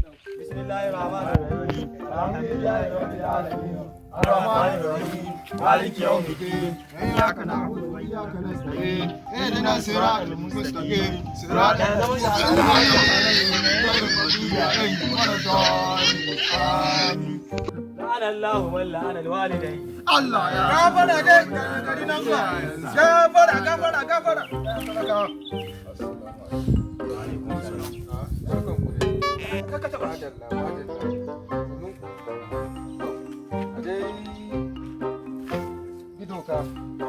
Bismillahir Rahmanir Rahim. Alhamdulillahi Rabbil Alamin. Arrahmanir Rahim. Maliki yawmiddin. إياك نعبد وإياك نستعين اهدنا الصراط المستقيم صراط الذين أنعمت عليهم غير المغضوب عليهم ولا الضالين آمين. La'ana Allahu man la'ana alwalidai. Allah ya Gafara dai, gari nan zuwa. Gafara, gafara, gafara. Kaka taba shi. Bi doka da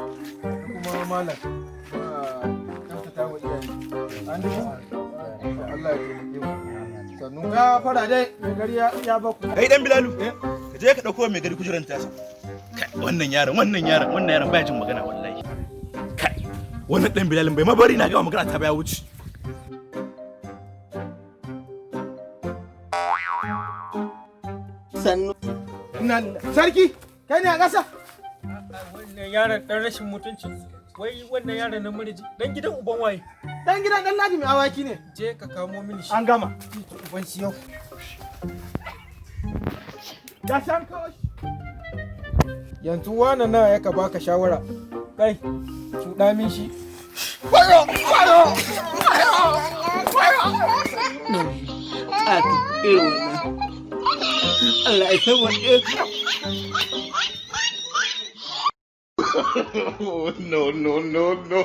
kuma malam ba kyautata wa iyaye. An ji Allah ya taimake mu. Sannu gafara dai, mai gari ya baku. Kai dan Bilalu, ka je ka dauko mai gari kujeran tasa. Kai, wannan yaron, wannan yaron, wannan yaron baya jin magana wallahi. Kai, wannan dan Bilalin bai ma bari na gama magana ta baya wuce. Sannu. Sarki, kai ne a ƙasa? Wannan yaron dan rashin mutunci. Wai wannan yaron na murji dan gidan uban waye? Dan gidan dan Ladi mai awaki ne. Je ka kamo mini shi. An gama. Uban shi yau. Ya shan kawo shi. Yanzu wannan nawa ya ka baka shawara. Kai, cuɗa min shi. Ƙato irin wannan. Allah ya sauwaƙe. No, no, no, no.